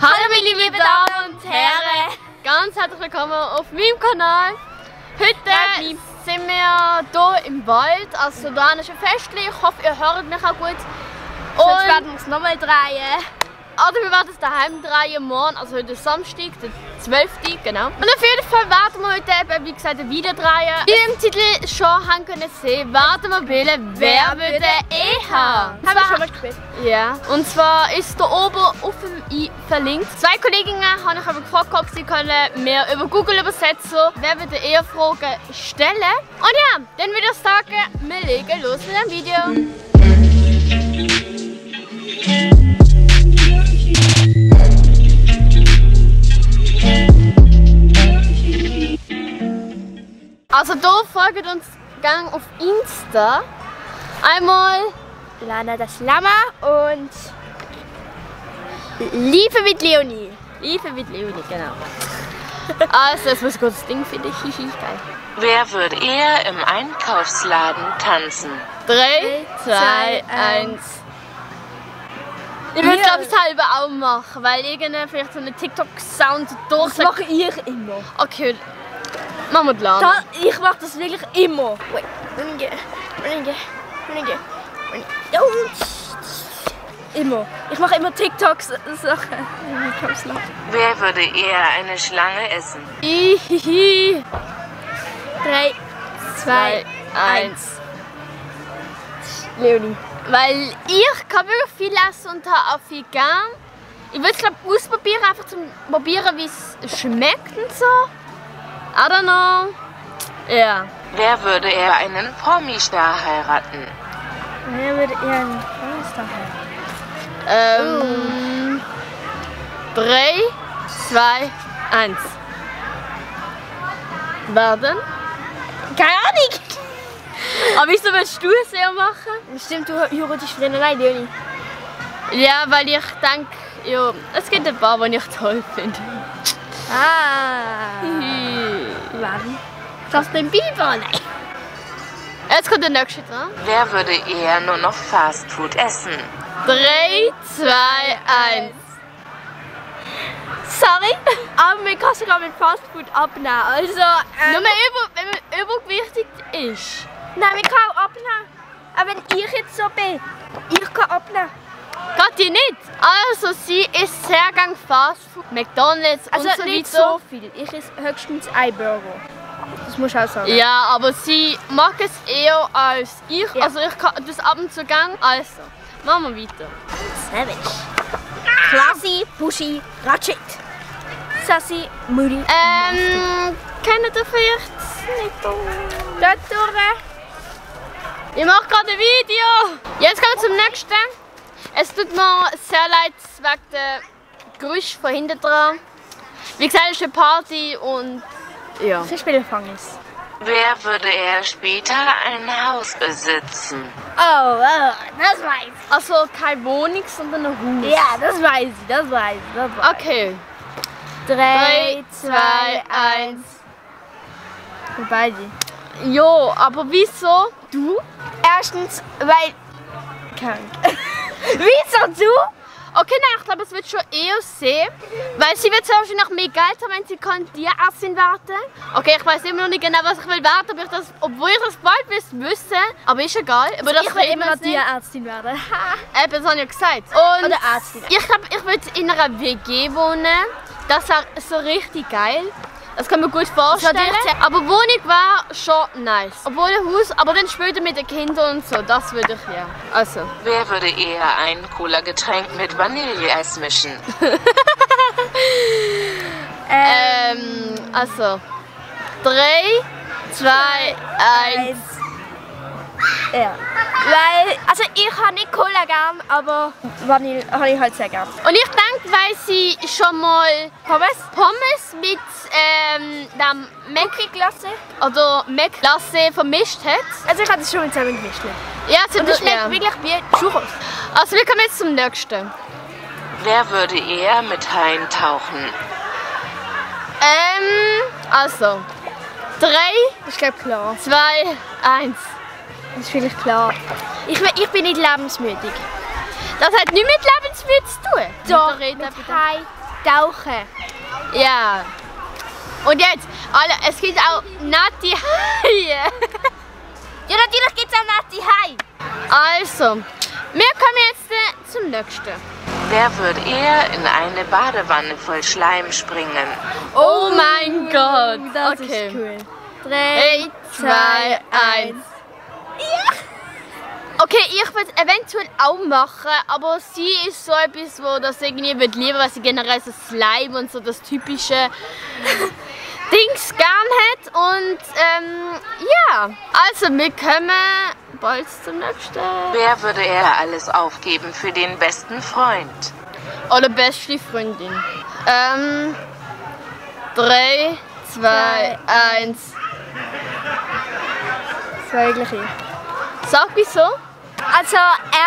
Hallo meine lieben Damen und Herren, ganz herzlich willkommen auf meinem Kanal. Heute sind wir hier im Wald, also da ist ein Festchen. Ich hoffe, ihr hört mich auch gut. Und jetzt werden wir es nochmal drehen. Oder wir werden es daheim drehen, morgen, also heute ist Samstag, der 12. genau. Und auf jeden Fall werden wir heute eben, wie gesagt, ein Video drehen. Wie ihr im Titel schon haben können sehen, werden wir wählen, wer würde haben. Haben wir schon mal gespielt? Ja. Und zwar ist da oben auf dem i verlinkt. Zwei Kolleginnen habe ich aber gefragt, ob sie können mir über Google übersetzen, wer würde eher Fragen stellen. Und ja, dann würde ich sagen, wir legen los mit dem Video. Also hier folgt uns Gang auf Insta. Einmal Lana das Lama und Liebe mit Leonie. Liebe mit Leonie, genau. Also, das muss kurz das Ding für dich. Geil. Wer würde eher im Einkaufsladen tanzen? 3, 2, 1. Ich würde glaube ich das halbe auch machen, weil irgendwie vielleicht so einen TikTok-Sound durch. Das mache ich immer. Okay, machen wir die Lana. Ich mache das wirklich immer. Immer. Ich mache immer TikTok-Sachen. Wer würde eher eine Schlange essen? 3, 2, 1. Leonie. Weil ich kann wirklich viel essen und habe auch viel gern. Ich würde es glaube ausprobieren, einfach zum probieren, wie es schmeckt und so. I don't know. Ja. Wer würde eher einen Promi-Star heiraten? Wer würde eher einen Promi-Star heiraten? 3, 2, 1. Werden? Keine Ahnung! Aber wieso willst du es eher machen? Stimmt, du heiratest früher allein, Leonie. Ja, weil ich denke, ja, es gibt ein paar, die ich toll finde. Wann? Justin Bieber? Nein. Jetzt kommt der nächste dran. Wer würde eher nur noch Fastfood essen? 3, 2, 1. Sorry, aber man kann sogar mit Fastfood abnehmen. Also, Nur wenn man übergewichtig ist. Nein, man kann auch abnehmen. Aber wenn ich jetzt so bin, ich kann abnehmen. Geht die nicht? Also sie isst sehr gerne Fastfood, McDonalds Also und so nicht weiter. so viel. Ich esse höchstens einen Burger. Das muss ich auch sagen. Ja, aber sie mag es eher als ich. Ja. Also ich kann das ab und zu gern. Also, machen wir weiter. Savage. Classy, Pushy, Ratchet. Sassy, Moody. Kennt ihr vielleicht nicht? Dort durch. Ich mache gerade ein Video. Jetzt kommen wir zum nächsten. Es tut mir sehr leid wegen der Geräusche von hinten dran. Wie gesagt, es ist eine Party und ja. Sie spielen Fangis. Wer würde eher später ein Haus besitzen? Oh, das weiß ich. Also keine Wohnung, sondern ein Haus. Ja, das weiß ich, das weiß ich. Okay. 3, 2, 1. Beide. Ja, aber wieso du? Erstens, weil... Wieso du? Okay, nein, ich glaube, es wird schon eher sehen. Weil sie wird wahrscheinlich noch mehr Geld haben, wenn sie Tierärztin werden. Okay, ich weiß immer noch nicht genau, was ich will werden, obwohl ich das bald wissen. Aber ist egal. Aber das Ich will immer noch nicht. Tierärztin werden. Eben, das habe ich ja gesagt. Und Oder Ärztin. ich glaube, ich würde in einer WG wohnen. Das wäre so richtig geil. Das kann man gut vorstellen. Aber Wohnung war schon nice. Obwohl ein Haus, aber dann später mit den Kindern und so, das würde ich ja. Also. Wer würde eher ein Cola-Getränk mit Vanilleeis mischen? Also. 3, 2, 1. Ja. Weil, also ich habe nicht Cola gern, aber Vanille habe ich halt sehr gern. Und ich denke, weil sie schon mal Pommes mit dem Mac-Glasse oder Mac-Glasse vermischt hat. Also ich habe das schon mit zusammen gemischt. Ja, sie Und das schmeckt wirklich wie Churros. Also wir kommen jetzt zum nächsten. Wer würde eher mit Haien tauchen? Also. 3, Das ist glaube klar. 2, 1. Das ist vielleicht klar. Ich bin nicht lebensmütig. Das hat nichts mit Lebensmittel zu tun. Doch, Reden mit bitte. Hai. tauchen. Ja. Und jetzt, es gibt auch nette Haie. Ja, natürlich gibt es auch nette Haie. Also, wir kommen jetzt zum nächsten. Wer würde eher in eine Badewanne voll Schleim springen? Oh mein Gott. Das Okay. ist cool. 3, 3, 2, 1. Okay, ich würde es eventuell auch machen, aber sie ist so etwas, wo das irgendwie wird lieber, weil sie generell so Slime und so das typische Dings gern hat. Und ja, also wir kommen bald zum nächsten. Wer würde eher alles aufgeben für den besten Freund? Oder beste Freundin. 3, 2, 1. Das gleiche. Sag wieso? Also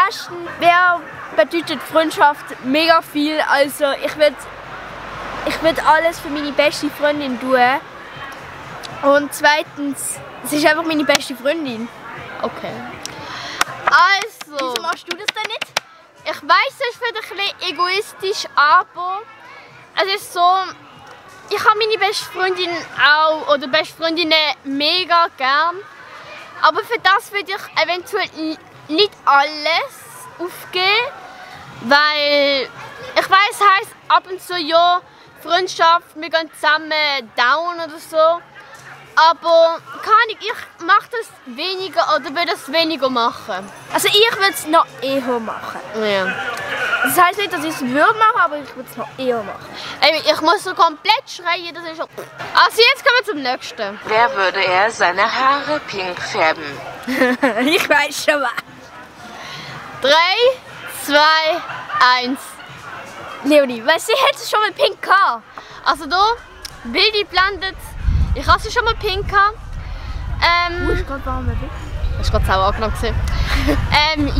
erstens, wer bedeutet Freundschaft mega viel. Also ich würd alles für meine beste Freundin tun. Und zweitens, es ist einfach meine beste Freundin. Okay. Also. Wieso machst du das denn nicht? Ich weiss, es ist vielleicht ein bisschen egoistisch, aber es ist so, ich habe meine beste Freundin auch, oder beste Freundinnen mega gern. Aber für das würde ich eventuell nicht alles aufgeben, weil ich weiss, es heisst ab und zu ja, Freundschaft, wir gehen zusammen down oder so. Aber kann ich mache das weniger oder würde es weniger machen. Also ich würde es noch eher machen. Ja. Das heisst nicht, dass ich es würde machen, aber ich würde es noch eher machen. Ey, ich muss so komplett schreien, das ist schon... Also jetzt kommen wir zum nächsten. Wer würde eher seine Haare pink färben? Ich weiß schon was. 3, 2, 1. Leonie, weißt du, sie hätte schon mal pink gehabt. Also hier, Bildi blendet. Ich habe sie schon mal pink gehabt. Ist gerade warm, oder? Das war gerade sauer angenommen.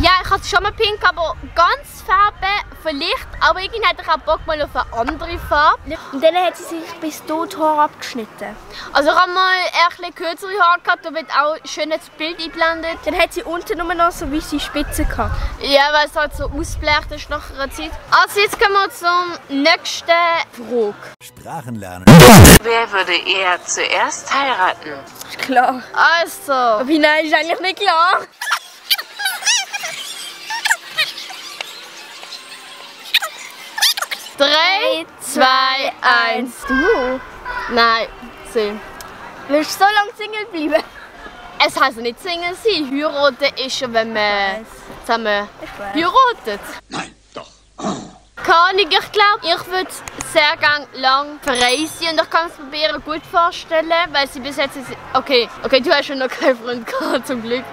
Ja, ich hatte schon mal pink, aber ganz Farbe vielleicht. Aber irgendwie hätte ich auch Bock mal auf eine andere Farbe. Und dann hat sie sich bis tot Haar abgeschnitten. Also ich habe mal ein bisschen kürzere Haare gehabt, da wird auch schön das Bild eingeblendet. Dann hat sie unten nur noch so weiße Spitzen gehabt. Ja, weil es halt so ausbleicht ist nach einer Zeit. Also jetzt kommen wir zum nächsten Frage. Sprachen lernen. Wer würde eher zuerst heiraten? Ist klar. Also, Wie nein, ist eigentlich nicht klar. drei, zwei, eins. Du? Nein, sie. Willst du so lange Single bleiben? Es heisst ja nicht Single sein. Heiraten ist ja, wenn man zusammen Ich weiß. heiratet. Nein, doch. Kann ich glaube, ich würde sehr gerne lang verreisen und ich kann es mir bei ihr gut vorstellen, weil sie bis jetzt... Okay, du hast schon noch keinen Freund gehabt, zum Glück.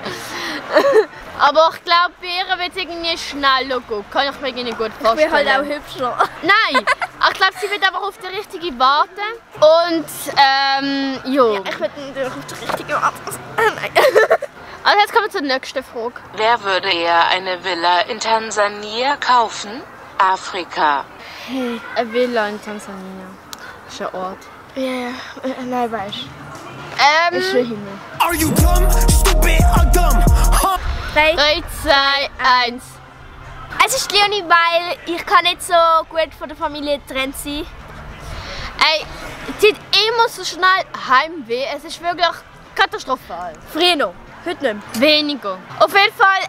Aber ich glaube, bei ihr wird es irgendwie schneller gehen. Kann ich mir irgendwie gut vorstellen. Ich bin halt auch hübscher. Nein, ich glaube, sie wird einfach auf die richtige warten. Und, ja. Ich würde natürlich auf die richtige warten. Nein. Also jetzt kommen wir zur nächsten Frage. Wer würde eher eine Villa in Tansania kaufen? Afrika. Eine Villa in Tansania. Das ist ein Ort. Ja, nein, weißt du. Ist schon Himmel. Are you dumb? Stupid or dumb? Huh? 3, 2, 1. Es ist Leonie, weil ich kann nicht so gut von der Familie getrennt sein. Ey, sie hat immer so schnell Heimweh. Es ist wirklich katastrophal. Früher noch, heute nicht mehr. Weniger. Auf jeden Fall,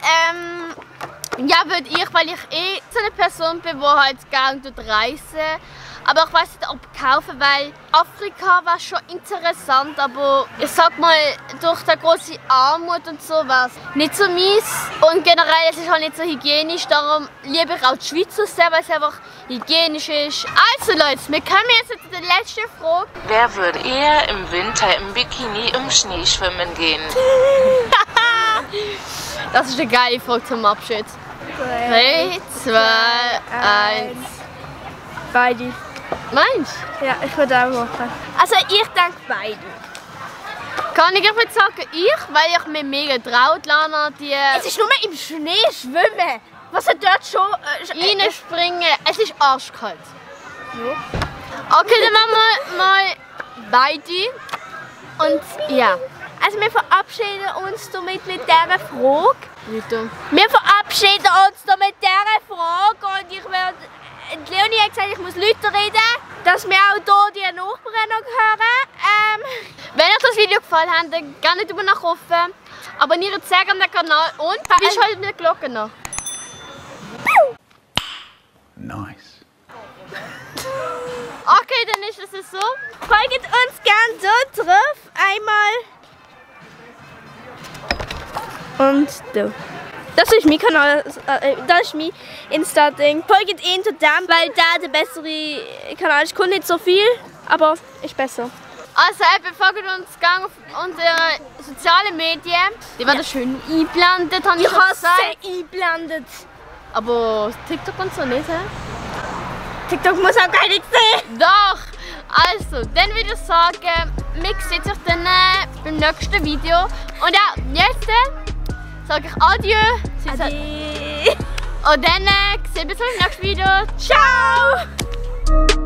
ja, würde ich, weil ich so eine Person bin, die halt gerne reisen. Aber ich weiß nicht, ob kaufen, weil Afrika war schon interessant, aber ich sag mal, durch die große Armut und so war es nicht so mies. Und generell es ist halt nicht so hygienisch, darum liebe ich auch die Schweiz sehr, weil es einfach hygienisch ist. Also Leute, wir kommen jetzt zu der letzten Frage. Wer würde eher im Winter im Bikini im Schnee schwimmen gehen? Das ist eine geile Frage zum Abschied. 3, 2, 1. Beide. Meinst Ja, ich würde auch machen. Also ich denke beide. Kann ich würde sagen, weil ich mir mega traut, Lana, die Es ist nur im Schnee schwimmen. Was hat dort schon... reinspringen. Es ist arschkalt. Ja. Okay, dann machen wir mal beide. Und ja. Also wir verabschieden uns damit mit dieser Frage. Bitte. Wir verabschieden uns da mit dieser Frage und ich werde... Leonie hat gesagt, ich muss Leute reden. dass wir auch hier die Nachbarn noch hören. Wenn euch das Video gefallen hat, dann gerne nicht über nach offen. Abonniert sehr gerne den Kanal und wie ist heute mit der Glocke noch? Nice. Okay, dann ist es so. Folgt uns gern so drauf. Einmal. Und da. Das ist mein Kanal, das ist mein Insta-Ding. Folgt ihn zu dem, weil da der bessere Kanal ist. Kommt nicht so viel, aber ist besser. Also folgt uns gerne auf unsere sozialen Medien. Die werden schön eingeblendet, habe ich Ich schon habe gesagt. sie eingeblendet. Aber TikTok und so nicht, hä? TikTok muss auch gar nicht sehen. Doch! Also, dann würde ich sagen, wir sehen uns dann beim nächsten Video. Und ja, jetzt sage ich Adieu. Ade. Und dann sehen wir uns im nächsten Video. Ciao.